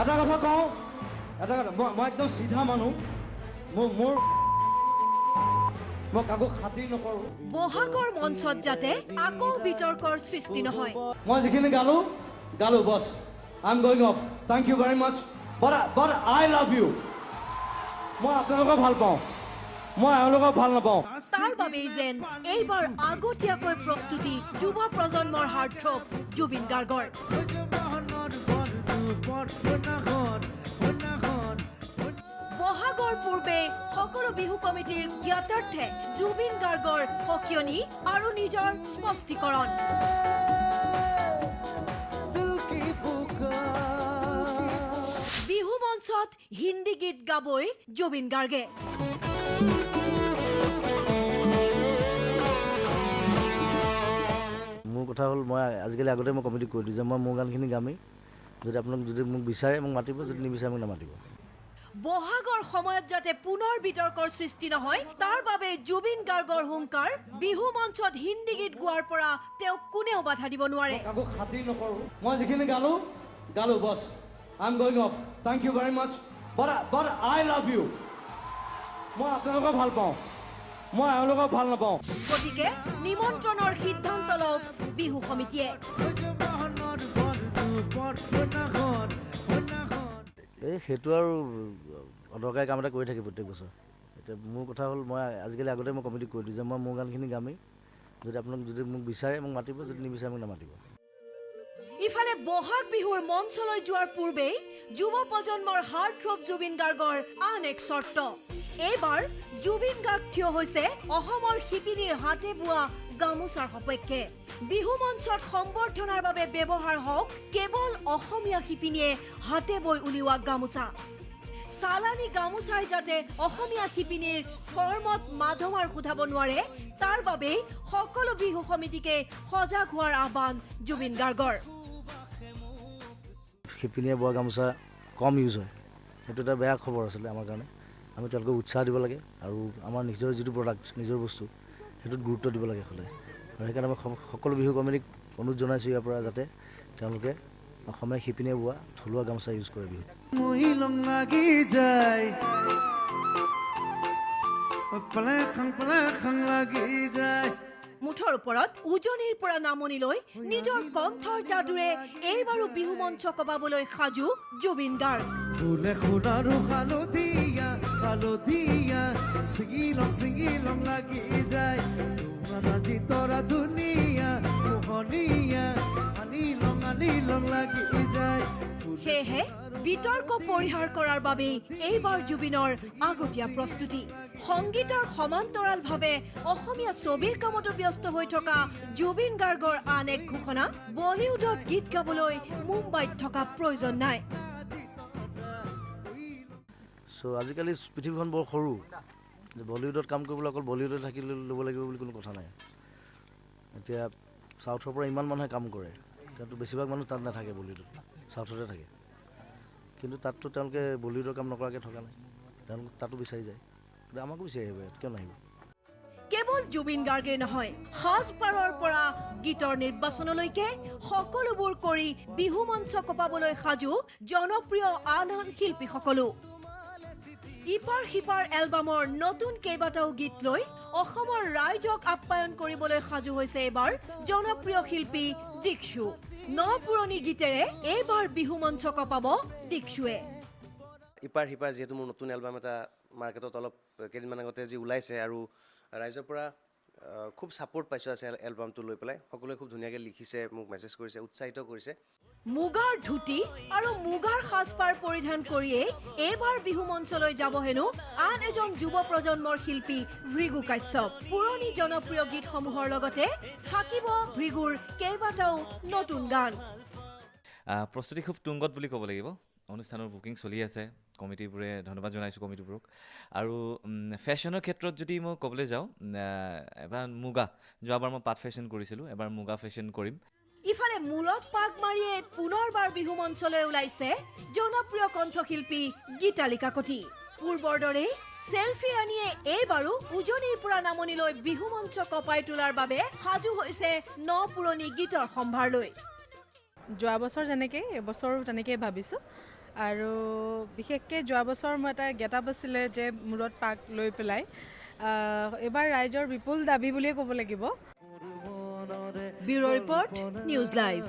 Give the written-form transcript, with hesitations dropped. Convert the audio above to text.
এটা কথা কওঁ, এটা কথা, মই একদম চিধা মানুহ। মোৰ মোৰ মই কাকো খাতিৰ নকৰোঁ। বহাগৰ মঞ্চত যাতে আকৌ বিতৰ্কৰ সৃষ্টি নহয়। মই যিখিনি গালো গালো, বছ, I am going off. Thank you very much, but I love you. মই আপোনালোকক ভাল পাওঁ, মই এওঁলোকক ভাল নাপাওঁ। তাৰ বাবেই যেন এইবাৰ আগতীয়াকৈ প্ৰস্তুতি যুৱ প্ৰজন্মৰ হাৰ্টথ্ৰব জুবিন গাৰ্গৰ। বহাগৰ পূৰ্বে সকলো বিহু কমিটিৰ জ্ঞাতাৰ্থে জুবিন গাৰ্গৰ সকিয়নি আৰু নিজৰ স্পষ্টীকৰণ। বিহু মঞ্চত হিন্দী গীত গাবই জুবিন গাৰ্গে। মোৰ কথা হ'ল, মই আজিকালি আগতে মই কমিটিক কৈ দিওঁ যে মই মোৰ গানখিনি গামেই। যদি আপোনালোক যদি মোক বিচাৰে মোক মাতিব, যদি নিবিচাৰে মোক নামাতিব। বহাগৰ সময়ত যাতে পুনৰ বিতৰ্কৰ সৃষ্টি নহয়, তাৰ বাবে জুবিন গাৰ্গৰ হুংকাৰ, বিহু মঞ্চত হিন্দী গীত গোৱাৰ পৰা তেওঁক কোনেও বাধা দিব নোৱাৰে। কাকো খাতিৰ নকৰোঁ। মই যিখিনি গালো গালো, বছ, I am going off. Thank you very much, but I love you. মই আপোনালোকক ভাল পাওঁ, মই এওঁলোকক ভাল নাপাওঁ। গতিকে নিমন্ত্ৰণৰ সিদ্ধান্ত লওক বিহু সমিতিয়ে। এই সেইটো আৰু অদৰকাৰী কাম এটা কৰি থাকে প্ৰত্যেক বছৰ। এতিয়া মোৰ কথা হ'ল, মই আজিকালি আগতে মই কমিটিক কৈ দিওঁ যে মই মোৰ গানখিনি গামেই। যদি আপোনালোক যদি মোক বিচাৰে মোক মাতিব, যদি নিবিচাৰে মোক নামাতিব। ইফালে বহাগ বিহুৰ মঞ্চলৈ যোৱাৰ পূৰ্বেই যুৱ প্ৰজন্মৰ হাৰ্টথ্ৰব জুবিন গাৰ্গৰ আন এক চৰ্ত। এইবাৰ জুবিন গাৰ্গ থিয় হৈছে অসমৰ শিপিনীৰ হাতে বোৱা গামোচাৰ সপক্ষে। বিহু মঞ্চত সম্বৰ্ধনাৰ বাবে ব্যৱহাৰ হওক কেৱল অসমীয়া শিপিনীয়ে হাতে বৈ উলিওৱা গামোচা। চালানী গামোচাই যাতে অসমীয়া শিপিনীৰ কৰ্মত মাধমাৰ সোধাব নোৱাৰে, তাৰ বাবেই সকলো বিহু সমিতিকে সজাগ হোৱাৰ আহ্বান জুবিন গাৰ্গৰ। শিপিনীয়ে বোৱা গামোচা কম ইউজ হয়, সেইটো এটা বেয়া খবৰ আছিলে আমাৰ কাৰণে। আমি তেওঁলোকক উৎসাহ দিব লাগে আৰু আমাৰ নিজৰ যিটো প্ৰডাক্ট, নিজৰ বস্তু, সেইটোত গুৰুত্ব দিব লাগে সদায়। আৰু সেইকাৰণে মই সকলো বিহু কমিটিক অনুৰোধ জনাইছোঁ ইয়াৰ পৰা, যাতে তেওঁলোকে অসমীয়া শিপিনীয়ে বোৱা থলুৱা গামোচা ইউজ কৰে বিহুত। মুঠৰ ওপৰত উজনিৰ পৰা নামনিলৈ নিজৰ কণ্ঠৰ যাদুৰে এইবাৰো বিহু মঞ্চ কঁপাবলৈ সাজু জুবিন গাৰ্গ। সেয়েহে বিতৰ্ক পৰিহাৰ কৰাৰ বাবেই এইবাৰ জুবিনৰ আগতীয়া প্ৰস্তুতি। সংগীতৰ সমান্তৰালভাৱে অসমীয়া ছবিৰ কামতো ব্যস্ত হৈ থকা জুবিন গাৰ্গৰ আন এক ঘোষণা, বলিউডত গীত গাবলৈ মুম্বাইত থকা প্ৰয়োজন নাই। চ' আজিকালি পৃথিৱীখন বৰ সৰু, যে বলিউডত কাম কৰিবলৈ অকল বলিউডত থাকি ল'ব লাগিব বুলি কোনো কথা নাই। এতিয়া চাউথৰ পৰা ইমান মানুহে কাম কৰে, তেওঁতো বেছিভাগ মানুহ তাত নাথাকে, বলিউডত চাউথতে থাকে। কিন্তু তাততো তেওঁলোকে বলিউডৰ কাম নকৰাকৈ থকা নাই, তেওঁলোক তাতো বিচাৰি যায়, কিন্তু আমাকো বিচাৰি আহিব, ইয়াত কিয় নাহিব? কেৱল জুবিন গাৰ্গেই নহয়, সাজপাৰৰ পৰা গীতৰ নিৰ্বাচনলৈকে সকলোবোৰ কৰি বিহু মঞ্চ কঁপাবলৈ সাজু জনপ্ৰিয় আন আন শিল্পীসকলো। ইপাৰ সিপাৰ এলবামৰ নতুন কেইবাটাও গীত লৈ অসমৰ ৰাইজক আপ্যায়ন কৰিবলৈ সাজু হৈছে এইবাৰ জনপ্ৰিয় শিল্পী দীক্ষু। ন পুৰণি গীতেৰে এইবাৰ বিহু মঞ্চ কঁপাব দীক্ষুৱে। ইপাৰ সিপাৰ যিহেতু মোৰ নতুন এলবাম এটা মাৰ্কেটত অলপ কেইদিনমান আগতে যি ওলাইছে আৰু ৰাইজৰ পৰা খুব ছাপোৰ্ট পাইছোঁ আছে এলবামটো লৈ পেলাই। সকলোৱে খুব ধুনীয়াকৈ লিখিছে, মোক মেছেজ কৰিছে, উৎসাহিত কৰিছে। মুগাৰ ধুতি আৰু মুগাৰ সাজপাৰ পৰিধান কৰিয়েই এইবাৰ বিহু মঞ্চলৈ যাব হেনো আন এজন যুৱ প্ৰজন্মৰ শিল্পী ভৃগু কাশ্যপ। পুৰণি জনপ্ৰিয় গীতসমূহৰ লগতে থাকিব ভৃগুৰ কেইবাটাও নতুন গান। প্ৰস্তুতি খুব তুংগত বুলি ক'ব লাগিব। অনুষ্ঠানৰ বুকিং চলি আছে, কমিটিবোৰে ধন্যবাদ জনাইছোঁ কমিটিবোৰক। আৰু ফেশ্বনৰ ক্ষেত্ৰত যদি মই ক'বলৈ যাওঁ, এবাৰ মুগা, যোৱাবাৰ মই পাট ফেশ্বন কৰিছিলোঁ, এবাৰ মুগা ফেশ্বন কৰিম। ইফালে মূৰত পাক মাৰিয়ে পুনৰবাৰ বিহু মঞ্চলৈ ওলাইছে জনপ্ৰিয় কণ্ঠশিল্পী গীতালি কাকতি। পূৰ্বৰ দৰেই চেলফি ৰাণীয়ে এইবাৰো উজনিৰ পৰা নামনিলৈ বিহু মঞ্চ কঁপাই তোলাৰ বাবে সাজু হৈছে ন পুৰণি গীতৰ সম্ভাৰ লৈ। যোৱা বছৰ যেনেকৈ এবছৰো তেনেকেই ভাবিছোঁ। আৰু বিশেষকৈ যোৱা বছৰ মোৰ এটা গেট আপ আছিলে যে মূৰত পাক লৈ পেলাই, এইবাৰ ৰাইজৰ বিপুল দাবী বুলিয়ে ক'ব লাগিব। Bureau report, news live.